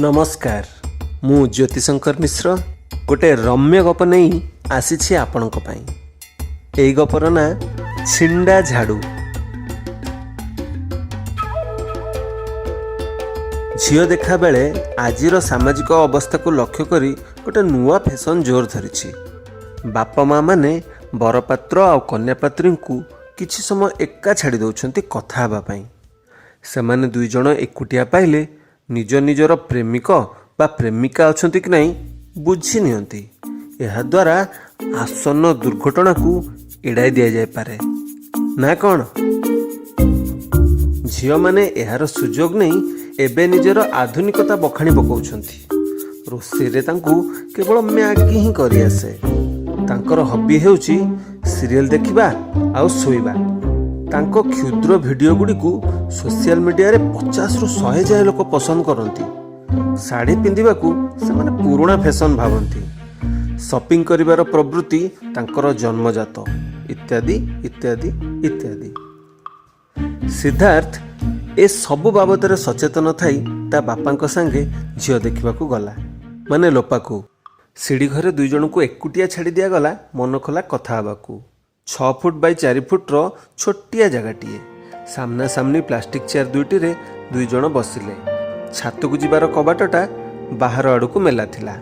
ନମସ୍କାର, ମୁଁ ଜ୍ୟୋତିଶଙ୍କର ମିଶ୍ର ଗୋଟେ ରମ୍ୟ ଗପ ନେଇ ଆସିଛି ଆପଣଙ୍କ ପାଇଁ। ଏଇ ଗପର ନାଁ ଛିଣ୍ଡା ଝାଡ଼ୁ। ଝିଅ ଦେଖା ବେଳେ ଆଜିର ସାମାଜିକ ଅବସ୍ଥାକୁ ଲକ୍ଷ୍ୟ କରି ଗୋଟେ ନୂଆ ଫ୍ୟାସନ୍ ଜୋର ଧରିଛି। ବାପା ମା ମାନେ ବରପାତ୍ର ଆଉ କନ୍ୟାପାତ୍ରୀଙ୍କୁ କିଛି ସମୟ ଏକା ଛାଡ଼ି ଦେଉଛନ୍ତି କଥା ହେବା ପାଇଁ। ସେମାନେ ଦୁଇ ଜଣ ଏକୁଟିଆ ପାଇଲେ ନିଜ ନିଜର ପ୍ରେମିକ ବା ପ୍ରେମିକା ଅଛନ୍ତି କି ନାହିଁ ବୁଝି ନିଅନ୍ତି। ଏହାଦ୍ୱାରା ଆସନ୍ନ ଦୁର୍ଘଟଣାକୁ ଏଡ଼ାଇ ଦିଆଯାଇପାରେ ନା କ'ଣ? ଝିଅମାନେ ଏହାର ସୁଯୋଗ ନେଇ ଏବେ ନିଜର ଆଧୁନିକତା ବଖାଣି ପକାଉଛନ୍ତି। ରୋଷେଇରେ ତାଙ୍କୁ କେବଳ ମ୍ୟାଗି ହିଁ କରିଆସେ। ତାଙ୍କର ହବି ହେଉଛି ସିରିଏଲ ଦେଖିବା ଆଉ ଶୋଇବା। ତାଙ୍କ କ୍ଷୁଦ୍ର ଭିଡ଼ିଓ ଗୁଡ଼ିକୁ ସୋସିଆଲ ମିଡ଼ିଆରେ 50ରୁ 100 ଯାଏଁ ଲୋକ ପସନ୍ଦ କରନ୍ତି। ଶାଢ଼ୀ ପିନ୍ଧିବାକୁ ସେମାନେ ପୁରୁଣା ଫ୍ୟାସନ୍ ଭାବନ୍ତି। ସପିଂ କରିବାର ପ୍ରବୃତ୍ତି ତାଙ୍କର ଜନ୍ମଜାତ, ଇତ୍ୟାଦି ଇତ୍ୟାଦି ଇତ୍ୟାଦି। ସିଦ୍ଧାର୍ଥ ଏ ସବୁ ବାବଦରେ ସଚେତନ ଥାଇ ତା ବାପାଙ୍କ ସାଙ୍ଗେ ଝିଅ ଦେଖିବାକୁ ଗଲା, ମାନେ ଲୋପାକୁ। ସିଡ଼ି ଘରେ ଦୁଇ ଜଣଙ୍କୁ ଏକୁଟିଆ ଛାଡ଼ି ଦିଆଗଲା ମନଖୋଲା କଥା ହେବାକୁ। 6 ଫୁଟ ବାଇ 4 ଫୁଟର ଛୋଟିଆ ଜାଗାଟିଏ। ସାମ୍ନାସାମ୍ନି ପ୍ଲାଷ୍ଟିକ୍ ଚେୟାର ଦୁଇଟିରେ ଦୁଇ ଜଣ ବସିଲେ। ଛାତକୁ ଯିବାର କବାଟଟା ବାହାର ଆଡ଼କୁ ମେଲା ଥିଲା।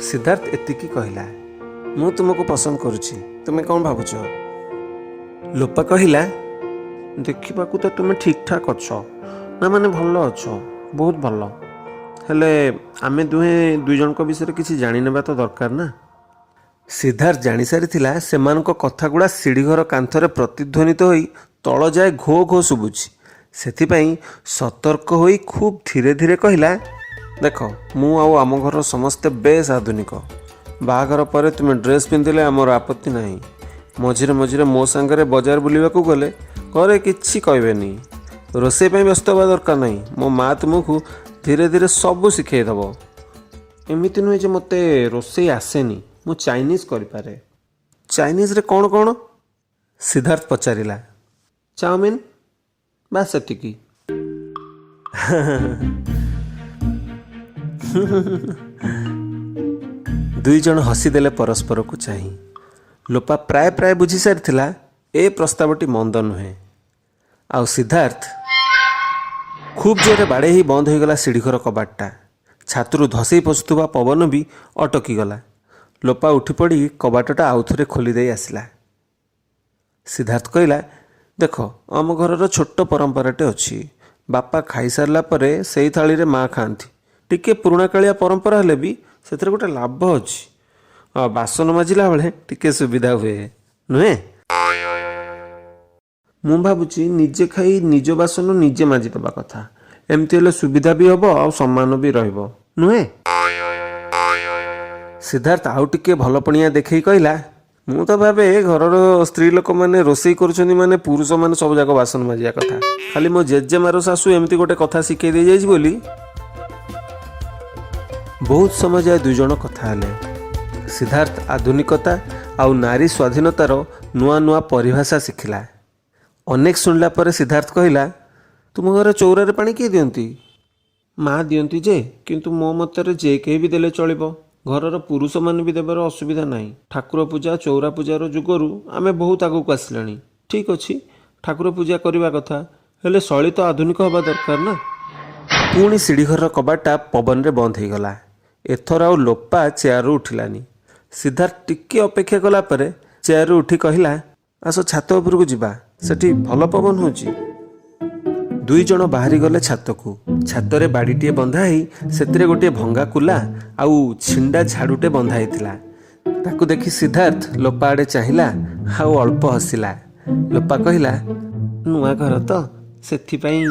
ସିଦ୍ଧାର୍ଥ ଏତିକି କହିଲା, ମୁଁ ତୁମକୁ ପସନ୍ଦ କରୁଛି, ତୁମେ କ'ଣ ଭାବୁଛ? ଲୋପା କହିଲା, ଦେଖିବାକୁ ତ ତୁମେ ଠିକ୍ ଠାକ୍ ଅଛ, ନା ମାନେ ଭଲ ଅଛ, ବହୁତ ଭଲ। ହେଲେ ଆମେ ଦୁହେଁ ଦୁଇ ଜଣଙ୍କ ବିଷୟରେ କିଛି ଜାଣିନେବା ତ ଦରକାର ନା? ସିଦ୍ଧାର୍ଥ ଜାଣିସାରିଥିଲା ସେମାନଙ୍କ କଥାଗୁଡ଼ା ସିଡ଼ିଘର କାନ୍ଥରେ ପ୍ରତିଧ୍ୱନିତ ହୋଇ ତଳ ଯାଏ ଘୋ ଘୋ ଶୁଭୁଛି। ସେଥିପାଇଁ ସତର୍କ ହୋଇ ଖୁବ୍ ଧୀରେ ଧୀରେ କହିଲା, ଦେଖ, ମୁଁ ଆଉ ଆମ ଘରର ସମସ୍ତେ ବେଶ ଆଧୁନିକ। ବାହାଘର ପରେ ତୁମେ ଡ୍ରେସ୍ ପିନ୍ଧିଲେ ଆମର ଆପତ୍ତି ନାହିଁ। ମଝିରେ ମଝିରେ ମୋ ସାଙ୍ଗରେ ବଜାର ବୁଲିବାକୁ ଗଲେ ଘରେ କିଛି କହିବେନି। ରୋଷେଇ ପାଇଁ ବ୍ୟସ୍ତ ହେବା ଦରକାର ନାହିଁ। ମୋ ମା ତୁମକୁ ଧୀରେ ଧୀରେ ସବୁ ଶିଖେଇ ଦେବ। ଏମିତି ନୁହେଁ ଯେ ମୋତେ ରୋଷେଇ ଆସେନି, ମୁଁ ଚାଇନିଜ୍ କରିପାରେ। ଚାଇନିଜ୍ରେ କ'ଣ କ'ଣ? ସିଦ୍ଧାର୍ଥ ପଚାରିଲା। ଚାଉମିନ୍, ବାସ୍ ସେତିକି। ଦୁଇ ଜଣ ହସିଦେଲେ ପରସ୍ପରକୁ ଚାହିଁ। ଲୋପା ପ୍ରାୟ ପ୍ରାୟ ବୁଝି ସାରିଥିଲା ଏ ପ୍ରସ୍ତାବଟି ମନ୍ଦ ନୁହେଁ। ଆଉ ସିଦ୍ଧାର୍ଥ? ଖୁବ୍ ଜୋରରେ ବାଡ଼େଇ ହେଇ ବନ୍ଦ ହୋଇଗଲା ସିଡ଼ିଘର କବାଟଟା। ଛାତରୁ ଧସେଇ ପଶୁଥିବା ପବନ ବି ଅଟକିଗଲା। ଲୋପା ଉଠି ପଡ଼ି କବାଟଟା ଆଉଥରେ ଖୋଲି ଦେଇ ଆସିଲା। ସିଦ୍ଧାର୍ଥ କହିଲା, ଦେଖ, ଆମ ଘରର ଛୋଟ ପରମ୍ପରାଟେ ଅଛି। ବାପା ଖାଇସାରିଲା ପରେ ସେଇ ଥାଳିରେ ମା ଖାଆନ୍ତି। ଟିକେ ପୁରୁଣା କାଳିଆ ପରମ୍ପରା ହେଲେ ବି ସେଥିରେ ଗୋଟେ ଲାଭ ଅଛି। ବାସନ ମାଜିଲା ବେଳେ ଟିକେ ସୁବିଧା ହୁଏ, ନୁହେଁ? ମୁଁ ଭାବୁଛି ନିଜେ ଖାଇ ନିଜ ବାସନ ନିଜେ ମାଜିଦେବା କଥା। ଏମିତି ହେଲେ ସୁବିଧା ବି ହେବ ଆଉ ସମ୍ମାନ ବି ରହିବ, ନୁହେଁ? ସିଦ୍ଧାର୍ଥ ଆଉ ଟିକେ ଭଲ ପଣିଆ ଦେଖେଇ କହିଲା, ମୁଁ ତ ଭାବେ ଘରର ସ୍ତ୍ରୀ ଲୋକମାନେ ରୋଷେଇ କରୁଛନ୍ତି ମାନେ ପୁରୁଷମାନେ ସବୁ ଯାକ ବାସନ ମାଜିବା କଥା। ଖାଲି ମୋ ଜେଜେମାର ଶାଶୁ ଏମିତି ଗୋଟେ କଥା ଶିଖେଇ ଦେଇଯାଇଛି ବୋଲି। ବହୁତ ସମୟ ଯାଏ ଦୁଇ ଜଣ କଥା ହେଲେ। ସିଦ୍ଧାର୍ଥ ଆଧୁନିକତା ଆଉ ନାରୀ ସ୍ୱାଧୀନତାର ନୂଆ ନୂଆ ପରିଭାଷା ଶିଖିଲା। ଅନେକ ଶୁଣିଲା ପରେ ସିଦ୍ଧାର୍ଥ କହିଲା, ତୁମ ଘରେ ଚଉରାରେ ପାଣି କିଏ ଦିଅନ୍ତି? ମା ଦିଅନ୍ତି ଯେ, କିନ୍ତୁ ମୋ ମତରେ ଯେ କେହି ବି ଦେଲେ ଚଳିବ। ଘରର ପୁରୁଷମାନେ ବି ଦେବାର ଅସୁବିଧା ନାହିଁ। ଠାକୁର ପୂଜା ଚଉରା ପୂଜାର ଯୁଗରୁ ଆମେ ବହୁତ ଆଗକୁ ଆସିଲାଣି। ଠିକ୍ ଅଛି, ଠାକୁର ପୂଜା କରିବା କଥା, ହେଲେ ଶୈଳୀ ତ ଆଧୁନିକ ହେବା ଦରକାର ନା? ପୁଣି ସିଡ଼ିଘରର କବାଟଟା ପବନରେ ବନ୍ଦ ହେଇଗଲା। ଏଥର ଆଉ ଲୋପା ଚେୟାରରୁ ଉଠିଲାନି। ସିଦ୍ଧାର୍ଥ ଟିକେ ଅପେକ୍ଷା କଲା ପରେ ଚେୟାରରୁ ଉଠି କହିଲା, ଆସ ଛାତ ଉପରକୁ ଯିବା, ସେଠି ଭଲ ପବନ ହେଉଛି। ଦୁଇ ଜଣ ବାହାରି ଗଲେ ଛାତକୁ। ଛାତରେ ବାଡ଼ିଟିଏ ବନ୍ଧା ହେଇ ସେଥିରେ ଗୋଟିଏ ଭଙ୍ଗା କୁଲା ଆଉ ଛିଣ୍ଡା ଝାଡ଼ୁଟେ ବନ୍ଧା ହେଇଥିଲା। ତାକୁ ଦେଖି ସିଦ୍ଧାର୍ଥ ଲୋପା ଆଡ଼େ ଚାହିଁଲା ଆଉ ଅଳ୍ପ ହସିଲା। ଲୋପା କହିଲା, ନୂଆ ଘର ତ ସେଥିପାଇଁ।